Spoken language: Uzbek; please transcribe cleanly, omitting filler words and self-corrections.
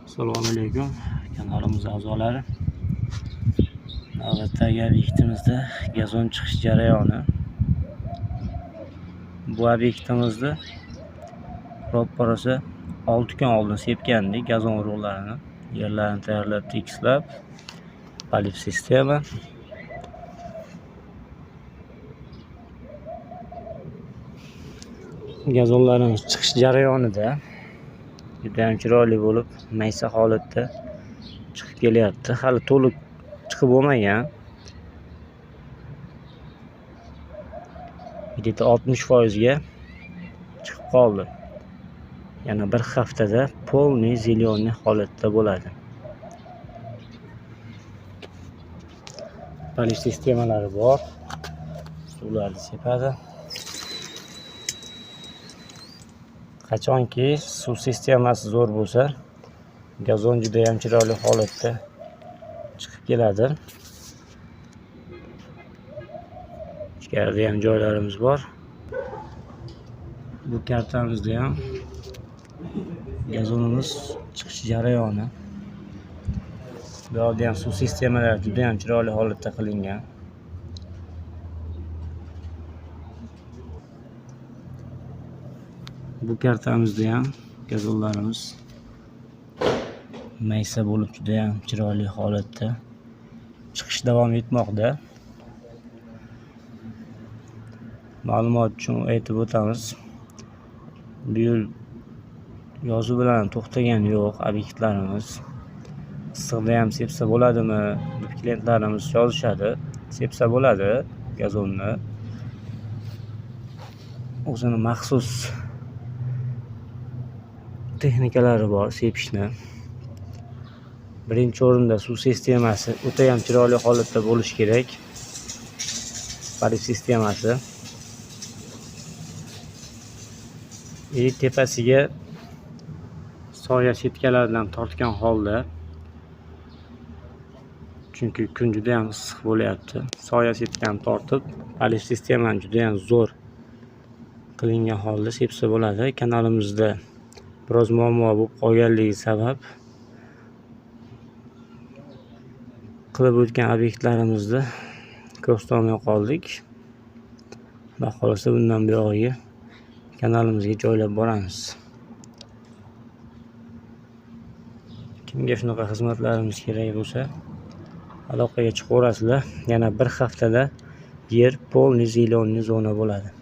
Assalomu alaykum kanalimiz a'zolari. Navbatdagi obyektimizda gazon chiqish jarayoni. Bu obyektimizda roppa-rosa 6 kun oldin sepgandik gazon urug'larini, yerlarini tayyorlab, tekislab, polip sistema. Gazonlarimiz chiqish jarayonida juda ham chiroyli bo'lib, maysa holatda chiqib kelyapti. Hali to'liq chiqib bo'lmagan. Где-то 60% ga chiqib qoldi. Yana bir haftada polniy zelyonniy holatda bo'ladi. Polip sistemalari bor. Suvlarni sepadi. Qachonki suv sistemasi zo'r bo'lsa, gazon juda ham chiroyli holatda chiqib keladi. Ichkarida ham joylarimiz bor. Bu kartamizda ham gazonimiz chiqish jarayoni. Bu yerda ham suv sistemalari juda ham chiroyli holatda qilingan. Bu kartamizda ham gazonlarimiz maysa bo'lib juda ham chiroyli holatda chiqish davom etmoqda. Ma'lumot uchun aytib o'tamiz. Bu yil yozi bilan to'xtagani yo'q obyektlarimiz. Issiqda ham sepsa bo'ladimi deb klientlarimiz yozishadi. Sepsa bo'ladi gazonni. O'zini maxsus texnikalari bor sepishni. Birinchi o'rinda suv sistemasi o'ta ham chiroyli holatda bo'lishi kerak. Polip sistemasi. Tepasiga soya setkalaridan tortgan holda, chunki kun juda ham issiq bo'lyapti. Soya setkani tortib, polip sistemani juda ham zo'r qilingan holda sepsa bo'ladi. Kanalimizda biroz muammo bo'lib qolganligi sabab qilib o'tgan obyektlarimizni ko'rsatolmay qoldik. Xudo xohlasa bundan buyog'iga kanalimizga joylab boramiz. Kimga shunaqa xizmatlarimiz kerak bo'lsa, aloqaga chiqaverasizlar. Yana bir haftada yer polniy zelyonniy zona bo'ladi.